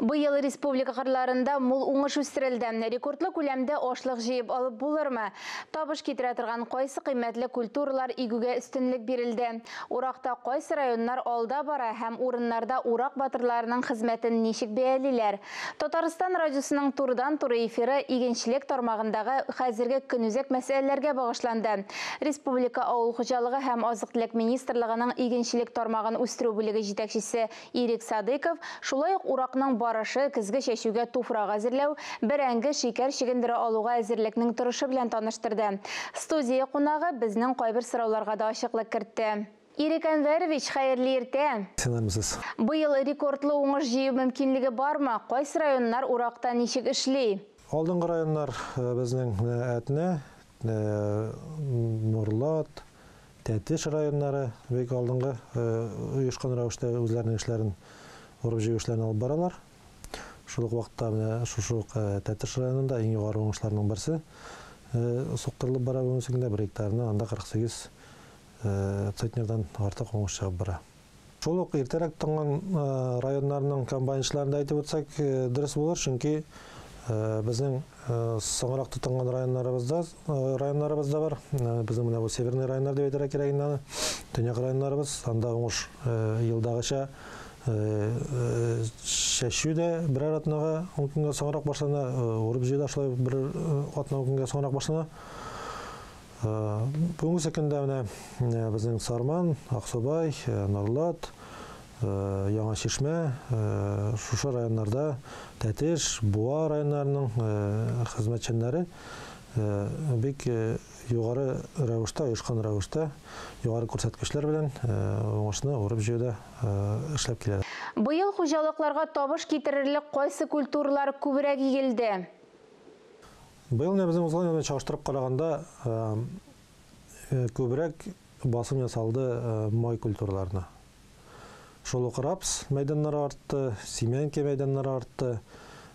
Быел республика кырларында мул уңыш үстерелде. Рекордлы күләмдә ашлык җыеп алып булырмы? Табыш китерә торган кайсы кыйммәтле культуралар игүгә өстенлек бирелде? Уракта кайсы районнар алда бара һәм урыннарда урак батырларының хезмәтен ничек бәялиләр? Татарстан радиосының турыдан-туры эфиры игенчелек тармагындагы хәзерге көнүзәк мәсьәләләргә багышланды. Республика авыл хуҗалыгы һәм азык-төлек министрлыгының игенчелек тармагын үстерү бүлеге җитәкчесе Ирек Садыков шулай ук уракның барышы, көзге чәчүгә туфрак әзерләү, бәрәңге, шикәр чөгендере алуга әзерлекнең торышы белән таныштырды. Студия кунагы безнең кайбер сорауларга да ачыклык кертте. Ирек Әнвәрович, хәерле иртә. Сәламсез. Быел рекордлы уңыш җыю мөмкинлеге бармы? Кайсы районнар уракта ничек эшли? Алдынгы районнар безнең Әтнә, Нурлат, Тәтеш районнары бик алдынгы оешкан рәвештә үзләренең эшләрен, урып-җыю эшләрен алып баралар. Шул ук вакытта менә шушы ук Тәтеш районында иң югары уңышларның берсе суктырылып бара бүгенге көндә, бер гектарына анда 48 центнердан артык уңыш чыгып бара. Шул ук иртәрәк тонган районнарның комбайнчыларын да әйтеп үтсәк, дөрес булыр, чөнки безнең соңрак тотынган районнарыбызда бар. Безнең менә бу северный районнар дип әйтергә кирәк инде аны. Төньяк районнарыбыз, анда уңыш елдагыча чәчү дә берәр атнага, 10 көнгә соңрак башлана, урып-җыю да шулай бер атна 10 көнгә соңрак башлана. Бүгенге көндә менә безнең Сарман, Аксубай, Нурлат, Яңа Чишмә, шушы районнарда Тәтеш, Буа районнарының хезмәтчәннәре бик югары рәвештә, оешкан рәвештә, югары күрсәткечләр белән уңышны урып-җыюда эшләп киләләр. Быел хуҗалыкларга табыш китерерлек кайсы культуралар күбрәк игелде? Быел менә безнең узган елны чагыштырып караганда күбрәк басым ясалды май культураларына. Шул ук рапс мәйданнары артты, семянки мәйданнары артты.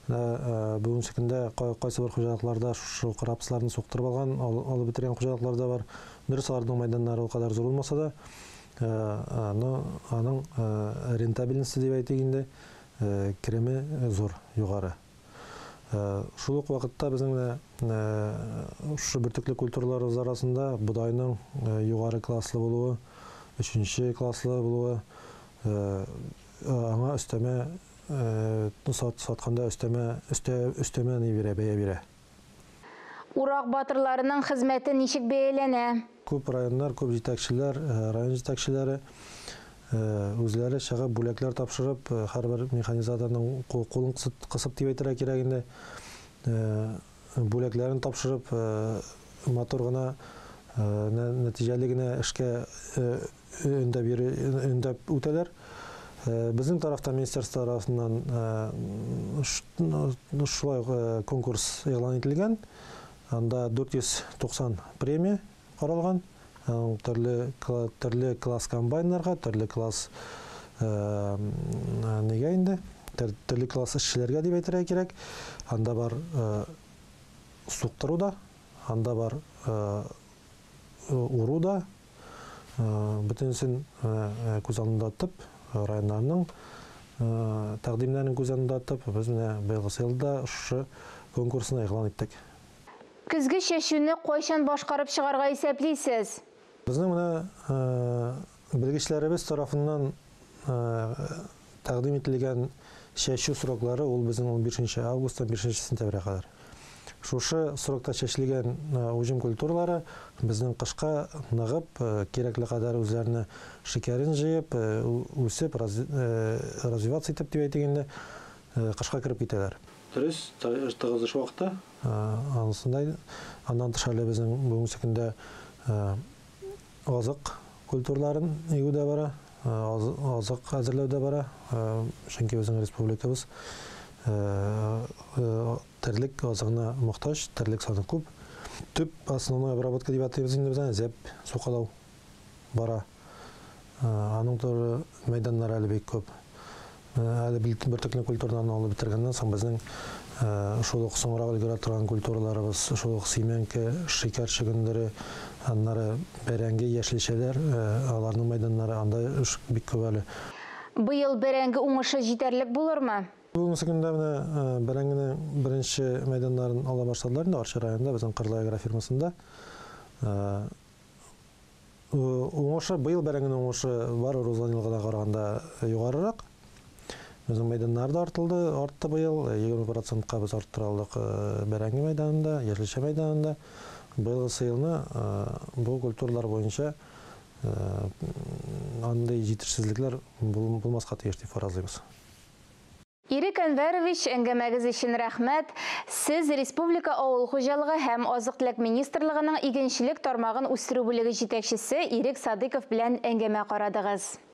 Бүгенге көндә кайсы бер хуҗалыкларда шул ук рапсларны суктырып алган, алып бетергән хуҗалыклар да бар. Дөрес, аларның мәйданнары ул кадәр зур булмаса да, но аның рентабельности дип әйтик инде, кереме зур, югары. Шул ук вакытта безнең менә шушы бөртекле культураларыбыз арасында бодайның югары класслы булуы, өченче класслы булуы, аңа өстәмә сатканда өстәмә ни бирә, бәя бирә. Урак батырларының хезмәте ничек бәяләнә? Күп районнар, күп җитәкчеләр, район җитәкчеләре үзләре чыгып бүләкләр тапшырып, һәрбер механизаторның кулын кысып дип әйтергә кирәк инде, бүләкләрен тапшырып, матур гына, нәтиҗәле генә эшкә өндәп үтәләр. Безнең тарафтан, министерство тарафыннан шулай ук конкурс игълан ителгән. Анда 490 премия каралган. Төрле класс комбайннарга, төрле класс нигә инде, төрле класс эшчеләргә дип әйтергә кирәк. Анда бар суктыру да, анда бар уру да. Бөтенесен күз алдында тотып, районнарның тәкъдимнәрен күз алдында тотып, без менә быелгы елда шушы конкурсны игълан иттек. Көзге чәчүне кайчан башкарып чыгарга исәплисез? Безнең менә белгечләребез тарафыннан тәкъдим ителгән чәчү сроклары ул безнең 15 августтан 5 сентябрьгә кадәр. Шушы срокта чәчелгән уҗым культуралары безнең кышка ныгып, кирәкле кадәр үзләренә шикәрен җыеп, үсеп, развиваться итеп дип әйтик инде, кышка кереп китәләр. Дөрес, тыгыз эш вакыты. Анысында аннан тыш әле безнең бүгенге көндә азык культураларын игү дә бара, азык әзерләү дә бара. Чөнки безнең республикабыз терлек азыгына мохтаҗ, терлек саны күп. Төп основной обработка дип атыйбыз инде без аны, зәп сукалау бара. Аның туры мәйданнары әле бик күп. Әле бөртекле культураларны алып бетергәннән соң безнең шул ук соңрак өлгерә торган культураларыбыз, шул ук семенка, шикәр чөгендере, аннары бәрәңге, яшелчәләр, аларның мәйданнары анда эш бик күп әле. Быел бәрәңге уңышы җитәрлек булырмы? Бүгенге көндә менә бәрәңгенең беренче мәйданнарын ала башладылар инде Арча районында, безнең Кырлай агрофирмасында. Уңышы, быел бәрәңгенең уңышы бар узган елгыда караганда югарырак. Безнең мәйданнар да артылды, артты быел. 20 процентка без арттыра алдык бәрәңге мәйданында, яшелчә мәйданында. Быелгысы елны бу культуралар буенча андый җитешсезлекләр булмаска тиеш дип фаразлыйбыз. Ирек Әнвәрович, әңгәмәгез өчен рәхмәт. Сез Республика авыл хуҗалыгы һәм азык-төлек министрлыгының игенчелек тармагын үстерү бүлеге җитәкчесе Ирек Садыков белән әңгәмә карадыгыз.